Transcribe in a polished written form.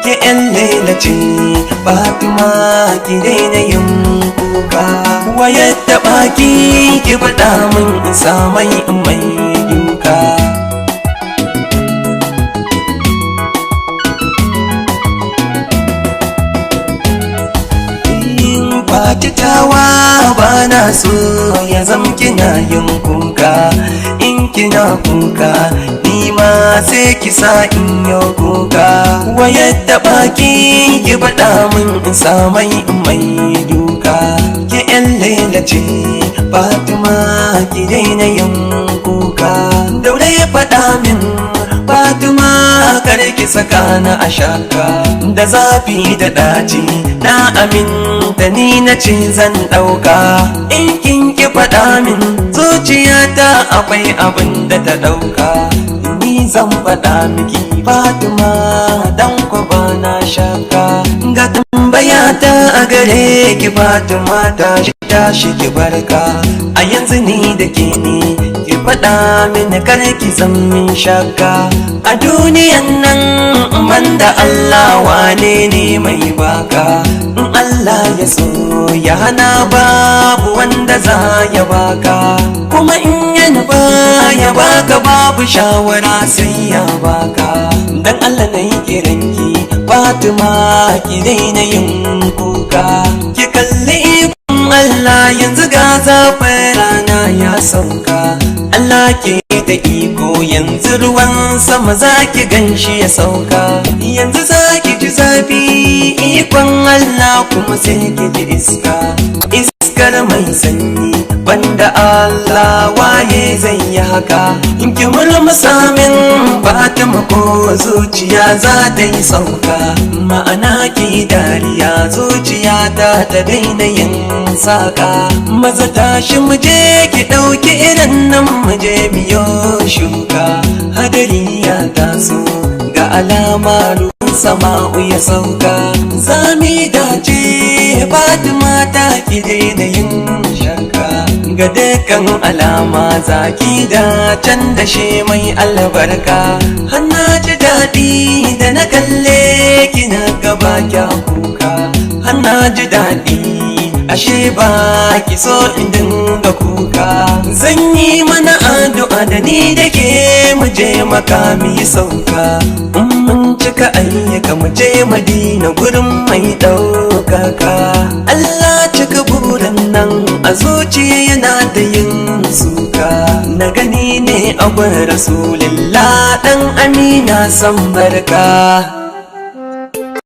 Ke yan lela ce Fatima, ki daina yin kuka. Wayar taɓa ki, ki faɗa min in samai in mai duka. Fatitawa, ba na so ya zam kina yin kuka. In kina kuka, ni ma sai ki sa in yi kuka. Wayar taɓa ki, ki faɗa min in samai in mai duka. Ke yan lela ce Fatima, ki daina yin kuka. Daure, ya faɗa min Fatima, kar ki saka na a shaka. Da zafi da ɗaci, na aminta ni na ce zan ɗauka. In kin ki faɗa min, zuciyata akwai abin da ta ɗauka. Ni zan faɗa miki Fatima, dan ku ba na shaka. Ga tambaya ta a gare ki Fatima, tashi tashi ki barka. A yanzu ni da ke ne, ki faɗa mini, kar ki zan min shakka. A duniyan nan banda Allah, wane ne mai baka? In Allah ya so ya hana, babu wanda za ya baka. Kuma in ya nufa ya baka, babu shawara sai ya baka. Dan Allah na yi kiranki Fatima, ki daina yin kuka. Ki kalli ikon Allah, yanzu ga zafin rana ya sauka. Allah ke da iko, yanzu ruwan sama za ki ganshi ya sauka. Yanzu za ki ji zafi, ikon Allah kuma sai ki ji iska, iskar mai sanyi. Banda Allah, waye zai yi haka? In ki murmusa min Fatima, ko zuciya za ta yi sauka. Ma'ana ki dariya, zuciya ta ta daina yin saka. Maza tashi mu je, ki ɗauki irin nan, mu je miyo shuka. Hadari ya taso, ga alama ruwan sama'u ya sauka. Zami dace Fatima ta, ki daina yin shakka. Ga dukkan alama zaki da can da shi mai albarka. Hanna ji daɗi da na kalle kina gaba kya kuka. Hanna ji daɗi, ashe ba ki so in dinga kuka. Zan yi mana addu'a da ni da ke, mu je makami sauka. In mun cika ayyuka, mu je Madina gurin mai ɗaukaka. Allah cika burin nan a zuciya yana da yin suka. Na gani ne a gun Rasulillah dan Amina, san barka.